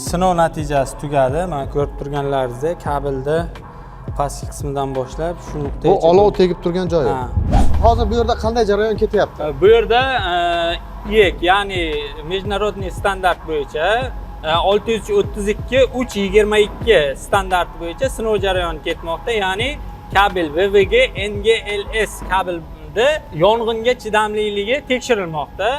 Sinov natijasi tugadi. Mana, ko'rib turganlaringizdek, kabelni pastki qismidan boshlab shu Bu nuqtagacha. olov tegib turgan joyi. Ha. Hozir bu yerda qanday jarayon ketyapti? Bu yerda IEC, ya'ni международный standart bo'yicha 632 3 22 standart bo'yicha sinov jarayoni ketmoqda. Ya'ni kabel VVG NGLS kabelni yong'inga chidamliligi tekshirilmoqda.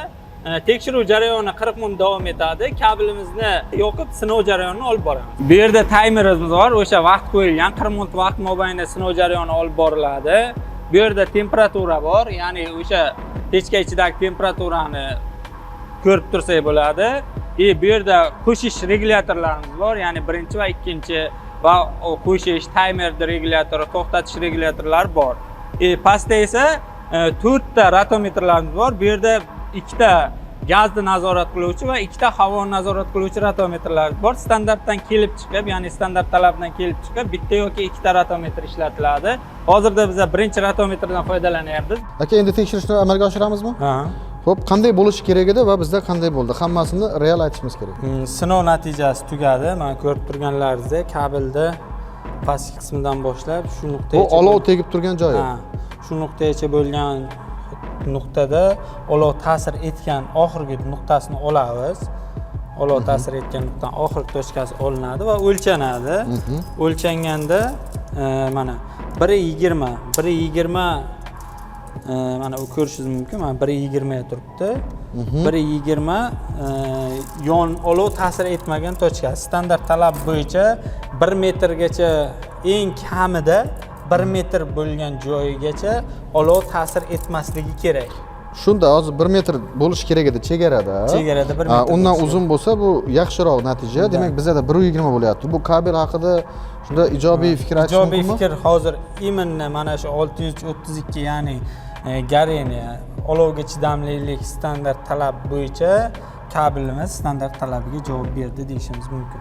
Tekshiruv jarayoni 40 minut davom etadi. Kabelimizni yoqib, sinov jarayonini olib boramiz. Bu yerda taymerimiz bor, o'sha vaqt qo'yilgan, 40 minut vaqt mobaynida sinov jarayoni olib boriladi. Bu yerda temperatura bor, ya'ni o'sha pechka ichidagi temperaturani ko'rib tursak bo'ladi. И bu yerda qo'shish regulyatorlarimiz bor, ya'ni birinchi va ikkinchi va qo'shish taymer regulyatori, to'xtatish regulyatorlari bor. И pastda esa to'rtta rotometrlarimiz bor. Bu yerda ikkita gazni nazorat qiluvchi va ikkita havoni nazorat qiluvchi rotometrlar bor. Standartdan kelib chiqib, ya'ni standart talabidan kelib chiqib, bitta yoki ikkita rotometr ishlatiladi. Hozirda biz birinchi rotometrdan foydalanyapmiz. Aka, endi tekshirishni amalga oshiramizmi? Ha. Xo'p, qanday bo'lishi kerak edi va bizda qanday bo'ldi? Hammasini real aytishimiz kerak. Sinov natijasi tugadi. Mana, ko'rib turganlaringizdek, kabelni pastki qismidan boshlab shu Bu nuqtagacha olov tegib turgan joyi. Ha, shu nuqtagacha bo'lgan nuqtada olov ta'sir etgan oxirgi nuqtasini olamiz. Olov ta'sir etgan nuqtaning oxirgi точка si olinadi va o'lchanadi. O'lchanganda mana 1,20, 1,20, mana u ko'rishingiz mumkin, mana 1,20 ga turibdi. 1,20 yon olov ta'sir etmagan точка. Standart talab bo'yicha 1 metrgacha, eng kamida 1 metr bo'lgan joyigacha olov ta'sir etmasligi kerak. Shunda hozir 1 metr bo'lishi kerak edi chegarada. Chegarada 1 Ha, metr undan bo'lishi. Uzun bo'lsa, bu yaxshiroq natija. Demak, bizada 1,20 bo'lyapti. Bu kabel haqida shunda ijobiy fikr aytish Ijobiy mumkinmi? fikr hozir именно mana shu 632, ya'ni горение, olovga chidamlilik standart talab bo'yicha kabelimiz standart talabiga javob berdi deyishimiz mumkin.